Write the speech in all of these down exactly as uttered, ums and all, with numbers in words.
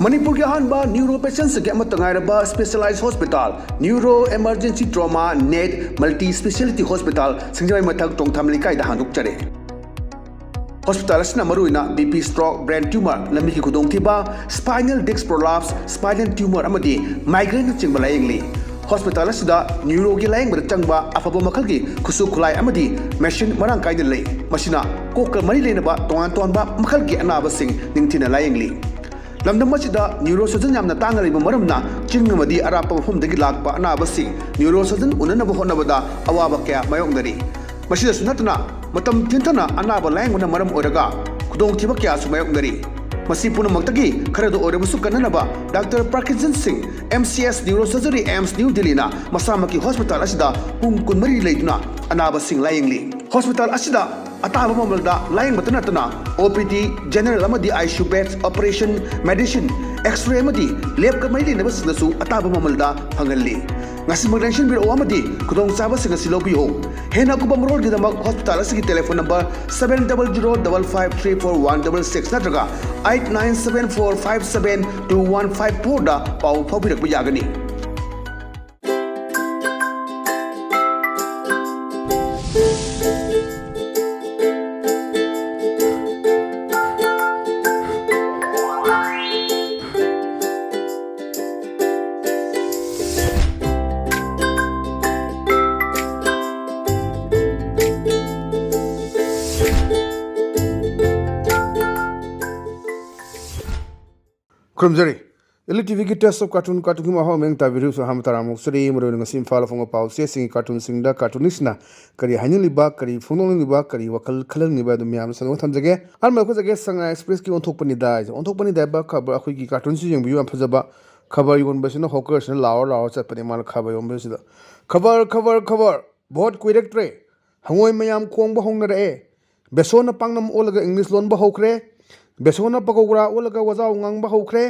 ꯃꯅꯤꯄꯨꯔꯒꯤ ꯑꯍꯥꯟꯕ ꯅ꯭ꯌꯨꯔꯣ ꯄꯦꯁꯦꯟꯁꯤꯡꯒꯤ ꯑꯃꯠꯇ ꯉꯥꯏꯔꯕ specialize hospital, neuro emergency trauma ꯅꯦꯠ ꯃꯜꯇꯤ ꯁ꯭ꯄꯦꯁꯤꯌꯦꯂꯤꯇꯤ ꯍꯣꯁꯄꯤꯇꯥꯜ, ꯁꯤꯡꯖꯃꯩ ꯃꯊꯛ ꯇꯣꯡꯊꯥꯝ ꯂꯩꯀꯥꯏꯗ ꯍꯥꯡꯗꯣꯛꯆꯔꯦ꯫ ꯍꯣꯁꯄꯤꯇꯥꯜ ꯑꯁꯤꯅ ꯃꯔꯨꯑꯣꯏꯅ B P, stroke, brain tumour, ꯂꯝꯕꯤꯒꯤ ꯈꯨꯗꯣꯡꯊꯤꯕ, spinal disc prolapse, spinal tumour ꯑꯃꯗꯤ ꯃꯥꯏꯒ꯭ꯔꯦꯟꯅꯆꯤꯡꯕ ꯂꯥꯌꯦꯡꯂꯤ꯫ ꯍꯣꯁꯄꯤꯇꯥꯜ ꯑꯁꯤꯗ ꯅ꯭ꯌꯨꯔꯣꯒꯤ ꯂꯥꯌꯦꯡꯕꯗ ꯆꯪꯕ ꯑꯐꯕ ꯃꯈꯜꯒꯤ ꯈꯨꯠꯁꯨ ꯈꯨꯠꯂꯥꯏ ꯑꯃꯗꯤ ꯃꯦꯁꯤꯟ ꯃꯔꯥꯡ ꯀꯥꯏꯅ ꯂꯩ꯫ ꯃꯁꯤꯅ ꯀꯣꯛꯀ ꯃꯔꯤ ꯂꯩꯅꯕ ꯇꯣꯉꯥꯟ ꯇꯣꯉꯥꯟꯕ ꯃꯈꯜꯒꯤ ꯑꯅꯥꯕꯁꯤꯡ ꯅꯤꯡꯊꯤꯅ ꯂꯥꯌꯦꯡꯂꯤ꯫ ꯂꯝꯗꯝ ꯑꯁꯤꯗ ꯅ꯭ꯌꯨꯔꯣ ꯁꯔꯖꯟ ꯌꯥꯝꯅ ꯇꯥꯡꯅ ꯂꯩꯕ ꯃꯔꯝꯅ ꯆꯤꯡ ꯑꯃꯗꯤ ꯑꯔꯥꯞꯄ ꯃꯐꯝꯗꯒꯤ ꯂꯥꯛꯄ ꯑꯅꯥꯕꯁꯤꯡ ꯅ꯭ꯌꯨꯔꯣ ꯁꯔꯖꯟ ꯎꯅꯅꯕ ꯍꯣꯠꯅꯕꯗ ꯑꯋꯥꯕ ꯀꯌꯥ ꯃꯥꯌꯣꯛꯅꯔꯤ꯫ ꯃꯁꯤꯗꯁꯨ ꯅꯠꯇꯅ ꯃꯇꯝ ꯊꯤꯟꯊꯅ ꯑꯅꯥꯕ ꯂꯥꯌꯦꯡꯕꯅ ꯃꯔꯝ ꯑꯣꯏꯔꯒ ꯈꯨꯗꯣꯡꯊꯤꯕ ꯀꯌꯥꯁꯨ ꯃꯥꯌꯣꯛꯅꯔꯤ꯫ ꯃꯁꯤ ꯄꯨꯝꯅꯃꯛꯇꯒꯤ ꯈꯔꯗ ꯑꯣꯏꯔꯕꯁꯨ ꯀꯟꯅꯅꯕ ꯗꯥꯛꯇꯔ ꯄ꯭ꯔꯀꯤꯖꯟ ꯁꯤꯡ, M C S neuro surgery, AIIMS new ꯗꯤꯜꯂꯤꯅ ꯃꯁꯥꯃꯛꯀꯤ ꯍꯣꯁꯄꯤꯇꯥꯜ ꯑꯁꯤꯗ ꯄꯨꯡ ꯀꯨꯟꯃꯔꯤ ꯂꯩꯗꯨꯅ ꯑꯅꯥꯕꯁꯤꯡ ꯂꯥꯌꯦꯡꯂꯤ꯫ ꯍꯣꯁꯄꯤꯇꯥꯜ ꯑꯁꯤꯗ ꯑꯇꯥꯕ ꯃꯃꯜꯗ ꯂꯥꯌꯦꯡꯕꯇ ꯅꯠꯇꯅ ꯑꯣ ꯄꯤ ꯗꯤ, ꯖꯦꯅꯔꯦꯜ ꯑꯃꯗꯤ I C U beds, operation, medicine, x-ray ꯑꯃꯗꯤ ꯂꯦꯕꯀ ꯃꯔꯤ ꯂꯩꯅꯕꯁꯤꯡꯗꯁꯨ ꯑꯇꯥꯕ ꯃꯃꯜꯗ ꯐꯪꯍꯜꯂꯤ꯫ ꯉꯁꯤꯃꯛ ꯂꯦꯡꯁꯤꯟꯕꯤꯔꯛꯎ ꯑꯃꯗꯤ ꯈꯨꯗꯣꯡꯆꯥꯕꯁꯤꯡ ꯑꯁꯤ ꯂꯧꯕꯤꯌꯨ꯫ ꯍꯦꯟꯅ ꯑꯀꯨꯞꯄ ꯃꯔꯣꯜꯒꯤꯗꯃꯛ ꯍꯣꯁꯄꯤꯇꯥꯜ ꯑꯁꯤꯒꯤ telephone number seven double zero double five three four one double six ꯅꯠꯇ꯭ꯔꯒ eight nine seven four five seven two one five four ꯗ ꯄꯥꯎ ꯐꯥꯎꯕꯤꯔꯛꯄ ꯌꯥꯒꯅꯤ꯫ ꯈꯨꯔꯨꯝꯖꯔꯤ꯫ ꯑꯦꯜ ꯏ ꯇꯤ ꯚꯤꯒꯤ Taste of Cartoon, ꯀꯥꯔꯇꯨꯟꯒꯤ ꯃꯍꯥꯎ ꯃꯌꯥꯝ ꯇꯥꯕꯤꯔꯤꯕꯁꯨ ꯑꯍꯥꯟꯕ ꯇꯔꯥꯃꯨꯛ ꯆꯠꯂꯤ꯫ ꯃꯔꯨꯑꯣꯏꯅ ꯉꯁꯤ ꯏꯝꯐꯥꯜꯗ ꯐꯣꯡꯕ ꯄꯥꯎ ꯆꯦꯁꯤꯡꯒꯤ ꯀꯥꯔꯇꯨꯟꯁꯤꯡꯗ ꯀꯥꯔꯇꯨꯅꯤꯁ꯭ꯠꯅ ꯀꯔꯤ ꯍꯥꯏꯅꯤꯡꯂꯤꯕ, ꯀꯔꯤ ꯐꯣꯡꯗꯣꯛꯅꯤꯡꯂꯤꯕ, ꯀꯔꯤ ꯋꯥꯈꯜ ꯈꯜꯍꯟꯅꯤꯡꯂꯤꯕ ꯑꯗꯨ ꯃꯌꯥꯝ ꯁꯟꯗꯣꯛꯅ ꯊꯝꯖꯒꯦ꯫ ꯑꯍꯥꯟꯕ ꯑꯩꯈꯣꯏ ꯆꯠꯖꯒꯦ ꯁꯉꯥꯏ ꯑꯦꯛꯁꯄ꯭ꯔꯦꯁꯀꯤ ꯑꯣꯟꯊꯣꯛꯄꯅꯤꯗ ꯍꯥꯏꯁꯦ꯫ ꯑꯣꯟꯊꯣꯛꯄꯅꯤꯗ ꯍꯥꯏꯕ ꯈꯕꯔ ꯑꯩꯈꯣꯏꯒꯤ ꯀꯥꯔꯇꯨꯟꯁꯤ ꯌꯦꯡꯕꯤꯌꯨ, ꯌꯥꯝ ꯐꯖꯕ꯫ ꯈꯕꯔ ꯌꯣꯟꯕꯁꯤꯅ ꯍꯣꯀꯔꯁꯤꯅ ꯂꯥꯎꯔ ꯂꯥꯎꯔ ꯆꯠꯄꯅꯦ ꯃꯥꯅ ꯈꯕꯔ ꯌꯣꯟꯕꯁꯤꯗ꯫ "ꯈꯕꯔ, ꯈꯕꯔ, ꯈꯕꯔ! ꯚꯣꯠ ꯀꯨꯏꯔꯛꯇ꯭ꯔꯦ꯫ ꯍꯉꯣꯏ ꯃꯌꯥꯝ ꯈꯣꯡꯕ ꯍꯧꯅꯔꯛꯑꯦ꯫ ꯕꯦꯁꯣꯟꯅ ꯄꯥꯛꯅꯝ ꯑꯣꯜꯂꯒ ꯏꯪꯂꯤꯁ ꯂꯣꯟꯕ ꯍꯧꯈ꯭ꯔꯦ꯫ ꯕꯦꯁꯣꯟꯅ ꯄꯀꯧꯔꯥ ꯑꯣꯜꯂꯒ ꯋꯥꯖꯥꯎ ꯉꯥꯡꯕ ꯍꯧꯈ꯭ꯔꯦ꯫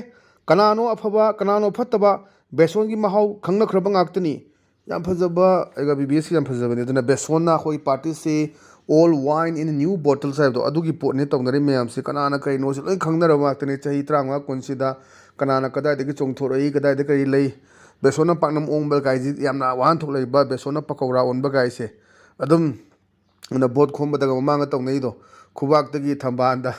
ꯀꯅꯥꯅꯣ ꯑꯐꯕ, ꯀꯅꯥꯅꯣ ꯐꯠꯇꯕ? ꯕꯦꯁꯣꯟꯒꯤ ꯃꯍꯥꯎ ꯈꯪꯅꯈ꯭ꯔꯕ ꯉꯥꯛꯇꯅꯤ"꯫ ꯌꯥꯝ ꯐꯖꯕ, ꯑꯩꯒ ꯕꯤ ꯕꯤ ꯑꯦꯁꯀꯤ ꯌꯥꯝ ꯐꯖꯕꯅꯦ꯫ ꯑꯗꯨꯅ ꯕꯦꯁꯣꯟꯅ ꯑꯩꯈꯣꯏ party ꯁꯤ "Old wine in new bottles" ꯍꯥꯏꯕꯗꯣ, ꯑꯗꯨꯒꯤ ꯄꯣꯠꯅꯤ ꯇꯧꯅꯔꯤ ꯃꯌꯥꯝꯁꯤ꯫ ꯀꯅꯥꯅ ꯀꯩꯅꯣꯁꯤ ꯂꯣꯏ ꯈꯪꯅꯔꯕ ꯉꯥꯛꯇꯅꯤ꯫ ꯆꯍꯤ ꯇꯔꯥꯃꯉꯥ ꯀꯨꯟꯁꯤꯗ ꯀꯅꯥꯅ ꯀꯗꯥꯏꯗꯒꯤ ꯆꯣꯡꯊꯣꯔꯛꯏ, ꯀꯗꯥꯏꯗ ꯀꯔꯤ ꯂꯩ, ꯕꯦꯁꯣꯟꯅ ꯄꯥꯛꯅꯝ ꯑꯣꯡꯕ ꯀꯥꯏꯁꯤ ꯌꯥꯝꯅ ꯋꯥꯍꯟꯊꯣꯛ ꯂꯩꯕ, ꯕꯦꯁꯣꯟꯅ ꯄꯀꯧꯔꯥ ꯑꯣꯟꯕ ꯀꯥꯏꯁꯦ꯫ ꯑꯗꯨꯝ ꯑꯗꯨꯅ ꯚꯣꯠ ꯈꯣꯝꯕꯗꯒ ꯃꯃꯥꯡꯗ ꯇꯧꯅꯩꯗꯣ, ꯈꯨꯕꯥꯛꯇꯒꯤ ꯊꯝꯕꯥꯜꯗ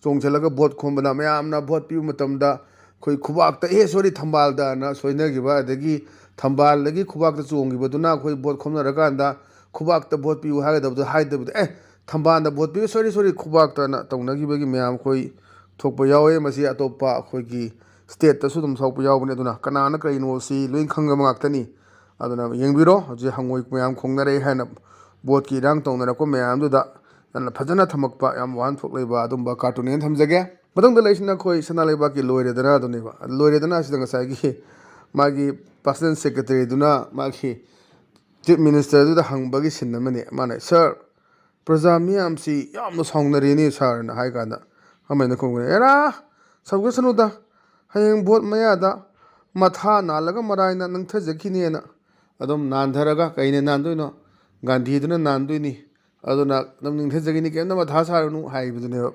ꯆꯣꯡꯁꯤꯜꯂꯒ ꯚꯣꯠ ꯈꯣꯝꯕꯗ, ꯃꯌꯥꯝꯅ ꯚꯣꯠ ꯄꯤꯕ ꯃꯇꯝꯗ ꯑꯩꯈꯣꯏ ꯈꯨꯕꯥꯛꯇ, "ꯑꯦ, ꯁꯣꯔꯤ, ꯊꯝꯕꯥꯜꯗ"ꯅ ꯁꯣꯏꯅꯈꯤꯕ, ꯑꯗꯒꯤ ꯊꯝꯕꯥꯜꯗꯒꯤ ꯈꯨꯕꯥꯛꯇ ꯆꯣꯡꯈꯤꯕꯗꯨꯅ ꯑꯩꯈꯣꯏ ꯚꯣꯠ ꯈꯣꯝꯅꯔꯀꯥꯟꯗ ꯈꯨꯕꯥꯛꯇ ꯚꯣꯠ ꯄꯤꯌꯨ ꯍꯥꯏꯒꯗꯕꯗꯣ ꯍꯥꯏꯗꯕꯤꯗ, "ꯑꯦ, ꯊꯝꯕꯥꯜꯗ ꯚꯣꯠ ꯄꯤꯌꯨ, ꯁꯣꯔꯤ, ꯁꯣꯔꯤ, ꯈꯨꯕꯥꯛꯇꯅ" ꯇꯧꯅꯈꯤꯕꯒꯤ ꯃꯌꯥꯝ ꯑꯩꯈꯣꯏ ꯊꯣꯛꯄ ꯌꯥꯎꯋꯦ꯫ ꯃꯁꯤ ꯑꯇꯣꯞꯄ ꯑꯩꯈꯣꯏꯒꯤ ꯁ꯭ꯇꯦꯠꯇꯁꯨ ꯑꯗꯨꯝ ꯊꯣꯛꯄ ꯌꯥꯎꯕꯅꯦ꯫ ꯑꯗꯨꯅ ꯀꯅꯥꯅ ꯀꯔꯤꯅꯣ ꯁꯤ ꯂꯣꯏ ꯈꯪꯉꯕ ꯉꯥꯛꯇꯅꯤ꯫ ꯑꯗꯨꯅ ꯌꯦꯡꯕꯤꯔꯣ, ꯍꯧꯖꯤꯛ ꯍꯪꯉꯣꯏ ꯃꯌꯥꯝ ꯈꯣꯡꯅꯔꯦ ꯍꯥꯏꯅ ꯚꯣꯠꯀꯤ ꯏꯔꯥꯡ ꯇꯧꯅꯔꯛꯄ ꯃꯌꯥꯝꯗꯨꯗ ꯅꯪꯅ ꯐꯖꯅ ꯊꯝꯃꯛꯄ ꯌꯥꯝ ꯋꯥꯍꯟꯊꯣꯛ ꯂꯩꯕ ꯑꯗꯨꯝꯕ ꯀꯥꯔꯇꯨꯟꯅꯦꯅ ꯊꯝꯖꯒꯦ꯫ ꯃꯊꯪꯗ ꯂꯩꯁꯤꯅ ꯑꯩꯈꯣꯏ ꯁꯅꯥ ꯂꯩꯕꯥꯛꯀꯤ ꯂꯣꯏꯔꯦꯗꯅ ꯑꯗꯨꯅꯦꯕ꯫ ꯂꯣꯏꯔꯦꯗꯅ ꯑꯁꯤꯗ ꯉꯁꯥꯏꯒꯤ ꯃꯥꯒꯤ ꯄꯔꯁꯅꯦꯜ ꯁꯦꯀ꯭ꯔꯦꯇꯔꯤꯗꯨꯅ ꯃꯥꯒꯤ ꯆꯤꯐ ꯃꯤꯅꯤꯁꯇꯔꯗꯨꯗ ꯍꯪꯕꯒꯤ ꯁꯤꯟ ꯑꯃꯅꯤ꯫ ꯃꯥꯅ, "ꯁꯥꯔ, ꯄ꯭ꯔꯖꯥ ꯃꯤꯌꯥꯝꯁꯤ ꯌꯥꯝꯅ ꯁꯥꯎꯅꯔꯦꯅꯦ ꯁꯥꯔꯅ" ꯍꯥꯏ ꯀꯥꯟꯗ, ꯑꯃꯅ ꯈꯨꯝꯒꯅꯤ, "ꯑꯦꯔꯥ, ꯁꯧꯒꯠꯁꯅꯨꯗ, ꯍꯌꯦꯡ ꯚꯣꯠ ꯃꯌꯥꯗ ꯃꯊꯥ ꯅꯥꯜꯂꯒ ꯃꯔꯥꯏꯅ ꯅꯪꯊꯖꯈꯤꯅꯦꯅ"꯫ ꯑꯗꯨꯝ ꯅꯥꯟꯊꯔꯒ, "ꯀꯩꯅ ꯅꯥꯟꯗꯣꯏꯅꯣ? ꯒꯥꯟꯙꯤꯗꯨꯅ ꯅꯥꯟꯗꯣꯏꯅꯤ꯫ ꯑꯗꯨꯅ ꯑꯗꯨꯝ ꯅꯤꯡꯊꯖꯈꯤꯅꯤ, ꯀꯩꯝꯇ ꯃꯊꯥ ꯁꯥꯔꯨꯅꯨ" ꯍꯥꯏꯕꯗꯨꯅꯦꯕ꯫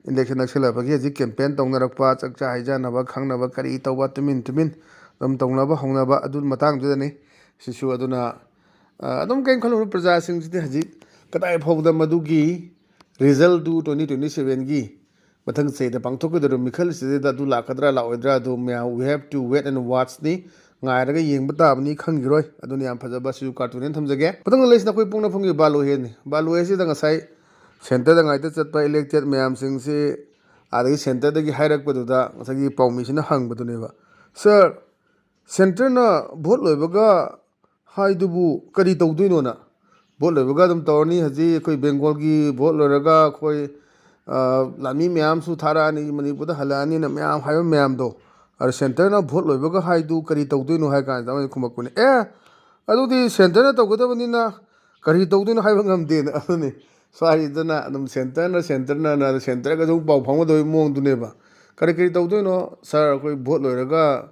ꯏꯂꯦꯛꯁꯟ ꯅꯛꯁꯤꯜꯂꯛꯄꯒꯤ ꯍꯧꯖꯤꯛ ꯀꯦꯝꯄꯦꯟ ꯇꯧꯅꯔꯛꯄ, ꯆꯥꯛꯆꯥ ꯍꯩꯖꯥꯅꯕ, ꯈꯪꯅꯕ, ꯀꯔꯤ ꯇꯧꯕ, ꯇꯨꯃꯤꯟ ꯇꯨꯃꯤꯟ ꯑꯗꯨꯝ ꯇꯧꯅꯕ ꯍꯧꯅꯕ ꯑꯗꯨ ꯃꯇꯥꯡꯗꯨꯗꯅꯤ꯫ ꯁꯤꯁꯨ ꯑꯗꯨꯅ, ꯑ, ꯑꯗꯨꯝ ꯀꯩꯝ ꯈꯜꯂꯨꯅꯨ, ꯄ꯭ꯔꯖꯥꯁꯤꯡꯁꯤꯗꯤ ꯍꯧꯖꯤꯛ ꯀꯗꯥꯏ ꯐꯥꯎꯕꯗ ꯃꯗꯨꯒꯤ ꯔꯤꯖꯜꯗꯨ ꯇ꯭ꯋꯦꯟꯇꯤ ꯇ꯭ꯋꯦꯟꯇꯤ ꯁꯚꯦꯟꯒꯤ ꯃꯊꯪ ꯆꯍꯤꯗ ꯄꯥꯡꯊꯣꯛꯀꯗꯧꯔꯤꯕ ꯃꯤꯈꯜꯁꯤꯗ ꯑꯗꯨ ꯂꯥꯛꯀꯗ꯭ꯔꯥ ꯂꯥꯛꯑꯣꯏꯗ꯭ꯔꯥ ꯑꯗꯨ ꯃꯌꯥꯝ we have to wait and watch ꯅꯤ꯫ ꯉꯥꯏꯔꯒ ꯌꯦꯡꯕ ꯇꯥꯕꯅꯤ, ꯈꯪꯈꯤꯔꯣꯏ꯫ ꯑꯗꯨꯅ ꯌꯥꯝ ꯐꯖꯕ ꯁꯤꯁꯨ ꯀꯥꯔꯇꯨꯟꯅꯦꯅ ꯊꯝꯖꯒꯦ꯫ ꯃꯊꯪꯗ ꯂꯩꯁꯤꯅ ꯑꯩꯈꯣꯏ ꯄꯣꯛꯅꯐꯝꯒꯤ ꯕꯥꯂꯣꯍꯦꯅꯤ꯫ ꯕꯥꯂꯣꯍꯦꯁꯤꯗ ꯉꯁꯥꯏ ꯁꯦꯟꯇꯔꯗ ꯉꯥꯏꯇ ꯆꯠꯄ ꯏꯂꯦꯛꯇꯦꯠ ꯃꯌꯥꯝꯁꯤꯡꯁꯤ ꯑꯗꯒꯤ ꯁꯦꯟꯇꯔꯗꯒꯤ ꯍꯥꯏꯔꯛꯄꯗꯨꯗ ꯉꯁꯥꯏꯒꯤ ꯄꯥꯎꯃꯤꯁꯤꯅ ꯍꯪꯕꯗꯨꯅꯦꯕ, "ꯁꯥꯔ, ꯁꯦꯟꯇꯔꯅ ꯚꯣꯠ ꯂꯣꯏꯕꯒ ꯍꯥꯏꯗꯨꯕꯨ ꯀꯔꯤ ꯇꯧꯗꯣꯏꯅꯣꯅ?" ꯚꯣꯠ ꯂꯣꯏꯕꯒ ꯑꯗꯨꯝ ꯇꯧꯔꯅꯤ꯫ ꯍꯧꯖꯤꯛ ꯑꯩꯈꯣꯏ ꯕꯦꯡꯒꯣꯜꯒꯤ ꯚꯣꯠ ꯂꯣꯏꯔꯒ ꯑꯩꯈꯣꯏ, ꯑ, ꯂꯥꯟꯃꯤ ꯃꯌꯥꯝꯁꯨ ꯊꯥꯔꯛꯑꯅꯤ, ꯃꯅꯤꯄꯨꯔꯗ ꯍꯜꯂꯛꯑꯅꯤꯅ ꯃꯌꯥꯝ ꯍꯥꯏꯕ ꯃꯌꯥꯝꯗꯣ꯫ ꯑꯗ ꯁꯦꯟꯇꯔꯅ ꯚꯣꯠ ꯂꯣꯏꯕꯒ ꯍꯥꯏꯗꯨ ꯀꯔꯤ ꯇꯧꯗꯣꯏꯅꯣ ꯍꯥꯏ ꯀꯥꯟꯁꯤꯗ ꯑꯃꯅ ꯈꯨꯝꯃꯛꯄꯅꯦ, "ꯑꯦ, ꯑꯗꯨꯗꯤ ꯁꯦꯟꯇꯔꯅ ꯇꯧꯒꯗꯕꯅꯤꯅ ꯀꯔꯤ ꯇꯧꯗꯣꯏꯅꯣ ꯍꯥꯏꯕ ꯉꯝꯗꯦꯅ"꯫ ꯑꯗꯨꯅꯤ ꯁ꯭ꯋꯥꯏꯗꯅ ꯑꯗꯨꯝ ꯁꯦꯟꯇꯔꯅ, ꯁꯦꯟꯇꯔꯅ, ꯁꯦꯟꯇꯔꯒꯁꯨ ꯄꯥꯎ ꯐꯥꯎꯅꯗꯕꯒꯤ ꯃꯑꯣꯡꯗꯨꯅꯦꯕ꯫ "ꯀꯔꯤ ꯀꯔꯤ ꯇꯧꯗꯣꯏꯅꯣ ꯁꯥꯔ? ꯑꯩꯈꯣꯏ ꯚꯣꯠ ꯂꯣꯏꯔꯒ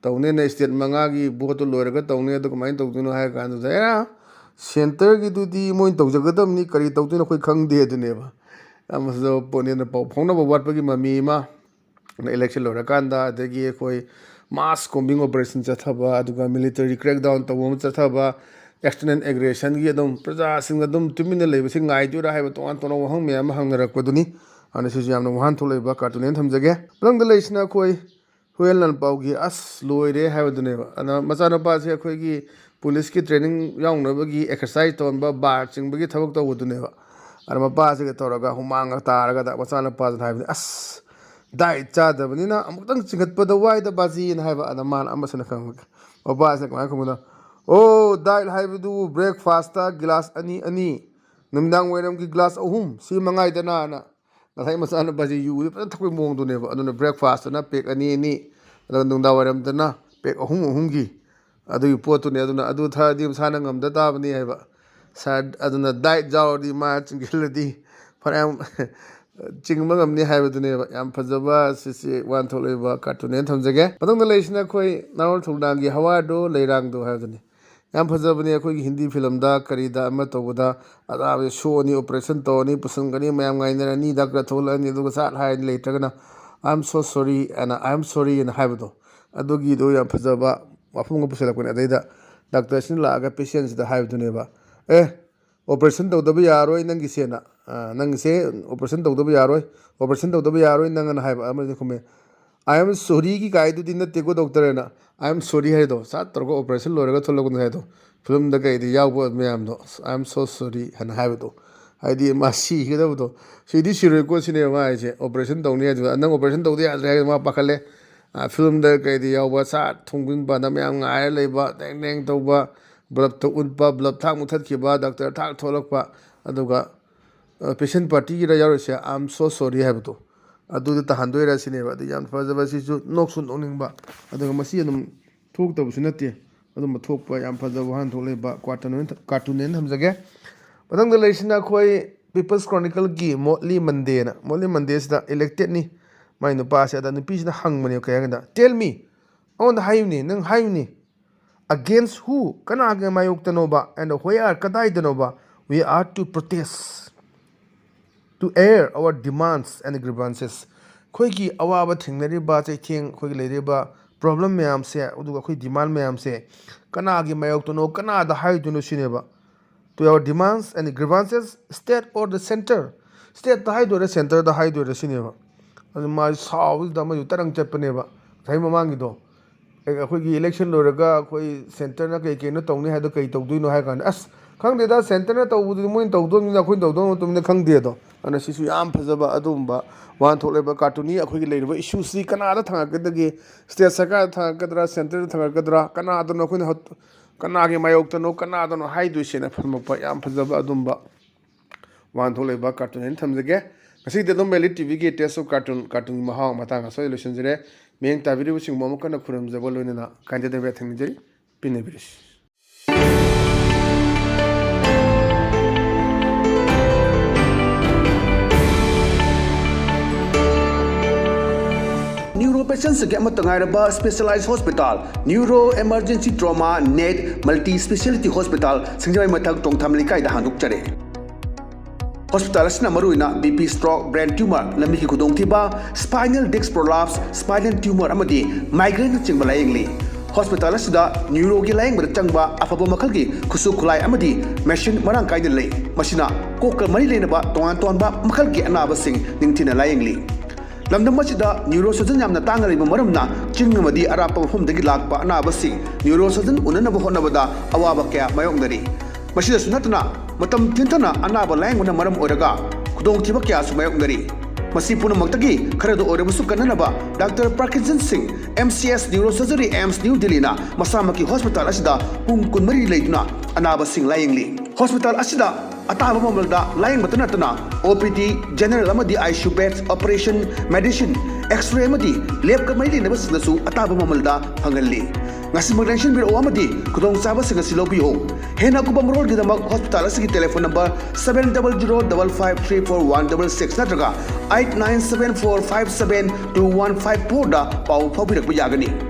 ꯇꯧꯅꯦꯅ, ꯁ꯭ꯇꯦꯠ ꯃꯉꯥꯒꯤ ꯚꯣꯠꯇꯨ ꯂꯣꯏꯔꯒ ꯇꯧꯅꯦ, ꯑꯗꯨ ꯀꯃꯥꯏꯅ ꯇꯧꯗꯣꯏꯅꯣ?" ꯍꯥꯏꯔ ꯀꯥꯟꯗꯨꯗ, "ꯑꯦꯔꯥ, ꯁꯦꯟꯇꯔꯒꯤꯗꯨꯗꯤ ꯃꯣꯏꯅ ꯇꯧꯖꯒꯗꯕꯅꯤ, ꯀꯔꯤ ꯇꯧꯗꯣꯏꯅꯣ ꯑꯩꯈꯣꯏ ꯈꯪꯗꯦ" ꯑꯗꯨꯅꯦꯕ꯫ ꯌꯥꯝ ꯐꯖꯕ ꯄꯣꯠꯅꯦꯅ ꯄꯥꯎ ꯐꯥꯎꯅꯕ ꯋꯥꯠꯄꯒꯤ ꯃꯃꯤ ꯑꯃ꯫ ꯏꯂꯦꯛꯁꯟ ꯂꯣꯏꯔꯀꯥꯟꯗ, ꯑꯗꯒꯤ ꯑꯩꯈꯣꯏ ꯃꯥꯁ ꯀꯣꯝꯕꯤꯡ ꯑꯣꯄꯔꯦꯁꯟ ꯆꯠꯊꯕ, ꯑꯗꯨꯒ ꯃꯤꯂꯤꯇꯔꯤ ꯀ꯭ꯔꯦꯛꯗꯥꯎꯟ ꯇꯧꯕ ꯑꯃ ꯆꯠꯊꯕ, ꯑꯦꯛꯁꯇꯔꯅꯦꯜ ꯑꯦꯒ꯭ꯔꯦꯁꯟꯒꯤ ꯑꯗꯨꯝ ꯄ꯭ꯔꯖꯥꯁꯤꯡ ꯑꯗꯨꯝ ꯇꯨꯃꯤꯟꯅ ꯂꯩꯕꯁꯤ ꯉꯥꯏꯗꯣꯏꯔꯥ ꯍꯥꯏꯕ ꯇꯣꯉꯥꯟ ꯇꯣꯉꯥꯟꯕ ꯋꯥꯍꯪ ꯃꯌꯥꯝ ꯑꯃ ꯍꯪꯅꯔꯛꯄꯗꯨꯅꯤ꯫ ꯑꯗꯨꯅ ꯁꯤꯁꯨ ꯌꯥꯝꯅ ꯋꯥꯍꯟꯊꯣꯛ ꯂꯩꯕ ꯀꯥꯔꯇꯨꯟꯅꯦꯅ ꯊꯝꯖꯒꯦ꯫ ꯃꯊꯪꯗ ꯂꯩꯔꯤꯁꯤꯅ ꯑꯩꯈꯣꯏ ꯍꯨꯌꯦꯟ ꯂꯥꯟꯄꯥꯎꯒꯤ "ꯑꯁ ꯂꯣꯏꯔꯦ" ꯍꯥꯏꯕꯗꯨꯅꯦꯕ꯫ ꯑꯗꯨꯅ ꯃꯆꯥꯅꯨꯄꯥꯁꯦ ꯑꯩꯈꯣꯏꯒꯤ ꯄꯨꯂꯤꯁꯀꯤ ꯇ꯭ꯔꯦꯅꯤꯡ ꯌꯥꯎꯅꯕꯒꯤ ꯑꯦꯛꯁꯔꯁꯥꯏꯁ ꯇꯧꯍꯟꯕ, ꯕꯥꯔ ꯆꯤꯡꯕꯒꯤ ꯊꯕꯛ ꯇꯧꯕꯗꯨꯅꯦꯕ꯫ ꯑꯗ ꯃꯄꯥꯁꯤꯒ ꯇꯧꯔꯒ ꯍꯨꯃꯥꯡꯒ ꯇꯥꯔꯒꯗ ꯃꯆꯥꯅꯨꯄꯥꯁꯤꯅ ꯍꯥꯏꯕꯅꯤ, "ꯑꯁ, ꯗꯥꯏꯠ ꯆꯥꯗꯕꯅꯤꯅ ꯑꯃꯨꯛꯇꯪ ꯆꯤꯡꯈꯠꯄꯗ ꯋꯥꯏꯗ ꯕꯥꯖꯤꯅ" ꯍꯥꯏꯕ꯫ ꯑꯗ ꯃꯥꯅ ꯑꯃꯁꯤꯅ ꯈꯪꯕ, ꯃꯄꯥꯁꯤꯅ ꯀꯃꯥꯏꯅ ꯈꯨꯝꯕꯗ, "ꯑꯣ, ꯗꯥꯏꯠ ꯍꯥꯏꯕꯗꯨ ꯕ꯭ꯔꯦꯛꯐꯥꯁꯇ ꯒꯤꯂꯥꯁ ꯑꯅꯤ ꯑꯅꯤ, ꯅꯨꯃꯤꯗꯥꯡ ꯋꯥꯏꯔꯝꯒꯤ ꯒꯤꯂꯥꯁ ꯑꯍꯨꯝ, ꯁꯤ ꯃꯉꯥꯏꯗꯅ" ꯍꯥꯏꯅ꯫ ꯉꯁꯥꯏ ꯃꯆꯥꯅꯨꯄꯥꯁꯤ ꯌꯨꯗꯤ ꯐꯖꯅ ꯊꯛꯄꯒꯤ ꯃꯑꯣꯡꯗꯨꯅꯦꯕ꯫ ꯑꯗꯨꯅ ꯕ꯭ꯔꯦꯛꯐꯥꯁꯇꯅ ꯄꯦꯛ ꯑꯅꯤ ꯑꯅꯤ, ꯑꯗꯨꯒ ꯅꯨꯡꯗꯥꯡ ꯋꯥꯏꯔꯝꯗꯅ ꯄꯦꯛ ꯑꯍꯨꯝ ꯑꯍꯨꯝꯒꯤ ꯑꯗꯨꯒꯤ ꯄꯣꯠꯇꯨꯅꯦ꯫ ꯑꯗꯨꯅ ꯑꯗꯨ ꯊꯛꯑꯗꯤ ꯃꯁꯥꯅ ꯉꯝꯗ ꯇꯥꯕꯅꯤ ꯍꯥꯏꯕ꯫ ꯁꯥꯔ, ꯑꯗꯨꯅ ꯗꯥꯏꯠ ꯌꯥꯎꯔꯗꯤ ꯃꯥ ꯆꯤꯡꯁꯤꯜꯂꯗꯤ ꯐꯅꯌꯥꯝ ꯆꯤꯡꯕ ꯉꯝꯅꯤ ꯍꯥꯏꯕꯗꯨꯅꯦꯕ꯫ ꯌꯥꯝ ꯐꯖꯕ ꯁꯤꯁꯤ ꯋꯥꯍꯟꯊꯣꯛ ꯂꯩꯕ ꯀꯥꯔꯇꯨꯟꯅꯦꯅ ꯊꯝꯖꯒꯦ꯫ ꯃꯊꯪꯗ ꯂꯩꯔꯤꯁꯤꯅ ꯑꯩꯈꯣꯏ ꯅꯥꯔꯣꯜ ꯊꯧꯅꯥꯒꯤ "ꯍꯋꯥꯗꯣ ꯂꯩꯔꯥꯡꯗꯣ" ꯍꯥꯏꯕꯗꯨꯅꯤ꯫ ꯌꯥꯝ ꯐꯖꯕꯅꯦ꯫ ꯑꯩꯈꯣꯏꯒꯤ ꯍꯤꯟꯗꯤ ꯐꯤꯂꯝꯗ ꯀꯔꯤꯗ ꯑꯃ ꯇꯧꯕꯗ ꯑꯅꯥꯕꯁꯦ ꯁꯣꯛꯑꯅꯤ, ꯑꯣꯄꯔꯦꯁꯟ ꯇꯧꯔꯅꯤ, ꯄꯨꯁꯟꯒꯅꯤ, ꯃꯌꯥꯝ ꯉꯥꯏꯅꯔꯅꯤ, ꯗꯥꯛꯇꯔ ꯊꯣꯛꯂꯛꯑꯅꯤ, ꯑꯗꯨꯒ ꯁꯠ ꯍꯥꯏꯔꯅꯤ, ꯂꯩꯇ꯭ꯔꯒꯅ "I am so sorry" ꯑꯅ, "I am sorry" ꯑꯅ ꯍꯥꯏꯕꯗꯣ, ꯑꯗꯨꯒꯤꯗꯣ ꯌꯥꯝ ꯐꯖꯕ ꯋꯥꯐꯝ ꯑꯃ ꯄꯨꯁꯜꯂꯛꯄꯅꯦ꯫ ꯑꯗꯩꯗ ꯗꯥꯛꯇꯔꯁꯤꯅ ꯂꯥꯛꯑꯒ ꯄꯦꯁꯦꯟꯁꯤꯗ ꯍꯥꯏꯕꯗꯨꯅꯦꯕ, "ꯑꯦ, ꯑꯣꯄꯔꯦꯁꯟ ꯇꯧꯗꯕ ꯌꯥꯔꯣꯏ ꯅꯪꯒꯤꯁꯦꯅ, ꯑ, ꯅꯪꯒꯤꯁꯦ ꯑꯣꯄꯔꯦꯁꯟ ꯇꯧꯗꯕ ꯌꯥꯔꯣꯏ, ꯑꯣꯄꯔꯦꯁꯟ ꯇꯧꯗꯕ ꯌꯥꯔꯣꯏ ꯅꯪ" ꯑꯅ ꯍꯥꯏꯕ꯫ ꯑꯃꯗꯤ ꯈꯨꯝꯃꯦ, "I am sorryꯒꯤ ꯀꯥꯏꯗꯨꯗꯤ ꯅꯠꯇꯦꯀꯣ ꯗꯣꯛꯇꯔ" ꯍꯥꯏꯅ꯫ "I am sorry" ꯍꯥꯏꯗꯣ ꯁꯠ ꯇꯧꯔꯒ ꯑꯣꯄꯔꯦꯁꯟ ꯂꯣꯏꯔꯒ ꯊꯣꯛꯂꯛꯄꯅꯦ ꯍꯥꯏꯗꯣ꯫ ꯐꯤꯂꯝꯗ ꯀꯩꯗ ꯌꯥꯎꯕ ꯃꯌꯥꯝꯗꯣ, "I am so sorry" ꯍꯥꯏꯅ ꯍꯥꯏꯕꯗꯣ꯫ ꯍꯥꯏꯗꯤ ꯃꯥ ꯁꯤꯒꯗꯕꯗꯣ꯫ ꯁꯤꯗꯤ ꯁꯤꯔꯣꯏꯀꯣ ꯁꯤꯅꯦꯕ ꯃꯥ ꯍꯥꯏꯁꯦ꯫ ꯑꯣꯄꯔꯦꯁꯟ ꯇꯧꯅꯤ ꯍꯥꯏꯗꯨꯗ, "ꯅꯪ ꯑꯣꯄꯔꯦꯁꯟ ꯇꯧꯗ ꯌꯥꯗ꯭ꯔꯦ" ꯍꯥꯏꯗꯨ ꯃꯥ ꯄꯥꯈꯠꯂꯦ꯫ ꯑ, ꯐꯤꯂꯝꯗ ꯀꯩꯗ ꯌꯥꯎꯕ ꯁꯥꯠ ꯊꯣꯡꯖꯤꯟ ꯄꯥꯟꯗ ꯃꯌꯥꯝ ꯉꯥꯏꯔ ꯂꯩꯕ, ꯇꯦꯡ ꯇꯦꯡ ꯇꯧꯕ, ꯕ꯭ꯂꯕꯇ ꯎꯠꯄ, ꯕ꯭ꯂꯕ ꯊꯥꯛ ꯃꯨꯊꯠꯈꯤꯕ, ꯗꯥꯛꯇꯔ ꯊꯥꯛ ꯊꯣꯛꯂꯛꯄ, ꯑꯗꯨꯒ, ꯑ, patient ꯄꯥꯔꯇꯤꯒꯤꯔ ꯌꯥꯎꯔꯤꯁꯦ "I am so sorry" ꯍꯥꯏꯕꯗꯣ, ꯑꯗꯨꯗ ꯇꯥꯍꯟꯗꯣꯏꯔꯥ ꯁꯤꯅꯦꯕ꯫ ꯑꯗꯨ ꯌꯥꯝ ꯐꯖꯕ, ꯁꯤꯁꯨ ꯅꯣꯛꯁꯨ ꯅꯣꯛꯅꯤꯡꯕ, ꯑꯗꯨꯒ ꯃꯁꯤ ꯑꯗꯨꯝ ꯊꯣꯛꯇꯕꯁꯨ ꯅꯠꯇꯦ꯫ ꯑꯗꯨꯝꯕ ꯊꯣꯛꯄ ꯌꯥꯝ ꯐꯖꯕ ꯋꯥꯍꯟꯊꯣꯛ ꯂꯩꯕ ꯀꯥꯔꯇꯨꯟ ꯑꯣꯏꯅ ꯊ-, ꯀꯥꯔꯇꯨꯟꯅꯦꯅ ꯊꯝꯖꯒꯦ꯫ ꯃꯊꯪꯗ ꯂꯩꯔꯤꯁꯤꯅ ꯑꯩꯈꯣꯏ People's Chronicleꯒꯤ ꯃꯣꯠꯂꯤ ꯃꯟꯗꯦꯅ꯫ ꯃꯣꯠꯂꯤ ꯃꯟꯗꯦꯁꯤꯗ ꯏꯂꯦꯛꯇꯦꯠꯅꯤ ꯃꯥꯏ ꯅꯨꯄꯥꯁꯦ꯫ ꯑꯗ ꯅꯨꯄꯤꯁꯤꯅ ꯍꯪꯕꯅꯦꯕ ꯀꯩ ꯍꯥꯏꯒꯦꯗ, "Tell me, ꯑꯩꯉꯣꯟꯗ ꯍꯥꯏꯌꯨꯅꯦ, ꯅꯪ ꯍꯥꯏꯌꯨꯅꯦ, against who, ꯀꯅꯥꯒꯤ ꯃꯥꯌꯣꯛꯇꯅꯣꯕ, and where, ꯀꯗꯥꯏꯗꯅꯣꯕ, we are to protest, to air our demands and grievances, ꯑꯩꯈꯣꯏꯒꯤ ꯑꯋꯥꯕ ꯊꯦꯡꯅꯔꯤꯕ ꯆꯩꯊꯦꯡ, ꯑꯩꯈꯣꯏꯒꯤ ꯂꯩꯔꯤꯕ problem ꯃꯌꯥꯝꯁꯦ, ꯑꯗꯨꯒ ꯑꯩꯈꯣꯏ demand ꯃꯌꯥꯝꯁꯦ ꯀꯅꯥꯒꯤ ꯃꯥꯌꯣꯛꯇꯅꯣ, ꯀꯅꯥꯗ ꯍꯥꯏꯗꯣꯏꯅꯣ ꯁꯤꯅꯦꯕ꯫ To our demands and grievances, state or the centre? Stateꯇ ꯍꯥꯏꯗꯣꯏꯔꯥ, centreꯗ ꯍꯥꯏꯗꯣꯏꯔꯥ ꯁꯤꯅꯦꯕ꯫ ꯑꯗꯨ ꯃꯥ ꯁꯥꯎꯕꯁꯤꯗ ꯑꯃꯁꯨ ꯇꯔꯪ ꯆꯠꯄꯅꯦꯕ ꯉꯁꯥꯏ ꯃꯃꯥꯡꯒꯤꯗꯣ꯫ ꯑꯩꯈꯣꯏꯒꯤ election ꯂꯣꯏꯔꯒ ꯑꯩꯈꯣꯏ centreꯅ ꯀꯩ ꯀꯩꯅꯣ ꯇꯧꯅꯤ ꯍꯥꯏꯗꯣ ꯀꯩ ꯇꯧꯗꯣꯏꯅꯣ ꯍꯥꯏ ꯀꯥꯟꯗ, "ꯑꯁ, ꯈꯪꯗꯦꯗ, centreꯅ ꯇꯧꯕꯗꯨꯗꯤ ꯃꯣꯏꯅ ꯇꯧꯗꯣꯏꯅꯤꯅ ꯑꯩꯈꯣꯏꯅ ꯇꯧꯗꯧ ꯃꯇꯝꯗ ꯈꯪꯗꯦ" ꯑꯗꯣ꯫ ꯑꯗꯨꯅ ꯁꯤꯁꯨ ꯌꯥꯝ ꯐꯖꯕ ꯑꯗꯨꯒꯨꯝꯕ ꯋꯥꯍꯟꯊꯣꯛ ꯂꯩꯕ cartoonꯅꯤ꯫ ꯑꯩꯈꯣꯏꯒꯤ ꯂꯩꯔꯤꯕ issueꯁꯤ ꯀꯅꯥꯗ ꯊꯥꯡꯒꯠꯀꯗꯒꯦ? State ꯁꯔꯀꯥꯔꯗ ꯊꯥꯡꯒꯠꯀꯗ꯭ꯔꯥ, centreꯗ ꯊꯥꯡꯒꯠꯀꯗ꯭ꯔꯥ? ꯀꯅꯥꯗꯅꯣ ꯑꯩꯈꯣꯏꯅ ꯍꯧ-, ꯀꯅꯥꯒꯤ ꯃꯥꯌꯣꯛꯇꯅꯣ, ꯀꯅꯥꯗꯅꯣ ꯍꯥꯏꯗꯣꯏꯁꯦꯅ ꯐꯝꯃꯛꯄ ꯌꯥꯝ ꯐꯖꯕ ꯑꯗꯨꯝꯕ ꯋꯥꯍꯟꯊꯣꯛ ꯂꯩꯕ cartoon ꯍꯥꯏꯅ ꯊꯝꯖꯒꯦ꯫ ꯉꯁꯤꯗꯤ ꯑꯗꯨꯝ Elite TVꯒꯤ Taste of Cartoon, cartoonꯒꯤ ꯃꯍꯥꯎ ꯃꯇꯥꯡ ꯑꯁ꯭ꯋꯥꯏꯗ ꯂꯣꯏꯁꯤꯟꯖꯔꯦ꯫ ꯃꯤꯠꯌꯦꯡ ꯇꯥꯕꯤꯔꯤꯕꯁꯤꯡꯕꯨ ꯑꯃꯨꯛ ꯍꯟꯅ ꯈꯨꯔꯨꯝꯖꯕ ꯂꯣꯏꯅꯅ ꯀꯥꯏꯗꯗꯕ ꯌꯥꯊꯪ ꯅꯤꯖꯔꯤ꯫ ꯄꯤꯟꯅꯕꯤꯔꯁꯤ꯫ Neuro patientsꯒꯤ ꯑꯃꯠꯇ ꯉꯥꯏꯔꯕ specialized hospital, Neuro Emergency Trauma Net Multi Speciality Hospital, ꯁꯤꯡꯖꯃꯩ ꯃꯊꯛ ꯇꯣꯡꯊꯥꯝ ꯂꯩꯀꯥꯏꯗ ꯍꯥꯡꯗꯣꯛꯆꯔꯦ꯫ Hospital ꯑꯁꯤꯅ ꯃꯔꯨꯑꯣꯏꯅ BP stroke, brain tumor, ꯂꯝꯕꯤꯒꯤ ꯈꯨꯗꯣꯡꯊꯤꯕ, spinal disc prolapse, spinal tumor ꯑꯃꯗꯤ migraineꯅꯆꯤꯡꯕ ꯂꯥꯌꯦꯡꯂꯤ꯫ Hospital ꯑꯁꯤꯗ neuroꯒꯤ ꯂꯥꯌꯦꯡꯕꯗ ꯆꯪꯕ ꯑꯐꯕ ꯃꯈꯜꯒꯤ ꯈꯨꯠꯁꯨ ꯈꯨꯠꯂꯥꯏ ꯑꯃꯗꯤ machine ꯃꯔꯥꯡ ꯀꯥꯏꯅ ꯂꯩ꯫ ꯃꯁꯤꯅ ꯀꯣꯛꯀ ꯃꯔꯤ ꯂꯩꯅꯕ ꯇꯣꯉꯥꯟ ꯇꯣꯉꯥꯟꯕ ꯃꯈꯜꯒꯤ ꯑꯅꯥꯕꯁꯤꯡ ꯅꯤꯡꯊꯤꯅ ꯂꯥꯌꯦꯡꯂꯤ꯫ ꯂꯝꯗꯝ ꯑꯁꯤꯗ neurosurgeon ꯌꯥꯝꯅ ꯇꯥꯡꯅ ꯂꯩꯕ ꯃꯔꯝꯅ ꯆꯤꯡ ꯑꯃꯗꯤ ꯑꯔꯥꯞꯄ ꯃꯐꯝꯗꯒꯤ ꯂꯥꯛꯄ ꯑꯅꯥꯕꯁꯤꯡ neurosurgeon ꯎꯅꯅꯕ ꯍꯣꯠꯅꯕꯗ ꯑꯋꯥꯕ ꯀꯌꯥ ꯃꯥꯌꯣꯛꯅꯔꯤ꯫ ꯃꯁꯤꯗꯁꯨ ꯅꯠꯇꯅ ꯃꯇꯝ ꯊꯤꯟꯊꯅ ꯑꯅꯥꯕ ꯂꯥꯌꯦꯡꯕꯅ ꯃꯔꯝ ꯑꯣꯏꯔꯒ ꯈꯨꯗꯣꯡꯊꯤꯕ ꯀꯌꯥꯁꯨ ꯃꯥꯌꯣꯛꯅꯔꯤ꯫ ꯃꯁꯤ ꯄꯨꯝꯅꯃꯛꯇꯒꯤ ꯈꯔꯗ ꯑꯣꯏꯔꯕꯁꯨ ꯀꯟꯅꯅꯕ Doctor Parkinson Singh, MCS Neurosurgery, AIIMS New Delhiꯅ ꯃꯁꯥꯃꯛꯀꯤ hospital ꯑꯁꯤꯗ ꯄꯨꯡ ꯀꯨꯟꯃꯔꯤ ꯂꯩꯗꯨꯅ ꯑꯅꯥꯕꯁꯤꯡ ꯂꯥꯌꯦꯡꯂꯤ꯫ Hospital ꯑꯁꯤꯗ ꯑꯇꯥꯕ ꯃꯃꯜꯗ ꯂꯥꯌꯦꯡꯕꯇ ꯅꯠꯇꯅ OPD, general ꯑꯃꯗꯤ ICU beds, operation, medicine, X-ray ꯑꯃꯗꯤ labꯀ ꯃꯔꯤ ꯂꯩꯅꯕꯁꯤꯡꯗꯁꯨ ꯑꯇꯥꯕ ꯃꯃꯜꯗ ꯐꯪꯍꯜꯂꯤ꯫ ꯉꯁꯤꯃꯛ ꯂꯦꯡꯁꯤꯟꯕꯤꯔꯛꯎ ꯑꯃꯗꯤ ꯈꯨꯗꯣꯡꯆꯥꯕꯁꯤꯡ ꯑꯁꯤ ꯂꯧꯕꯤꯌꯨ꯫ ꯍꯦꯟꯅ ꯑꯀꯨꯞꯄ ꯃꯔꯣꯜꯒꯤꯗꯃꯛ hospital ꯑꯁꯤꯒꯤ telephone number seven double zero double five three four one double six ꯅꯠꯇ꯭ꯔꯒ eight nine seven four five seven two one five fourꯗ ꯄꯥꯎ ꯐꯥꯎꯕꯤꯔꯛꯄ ꯌꯥꯒꯅꯤ꯫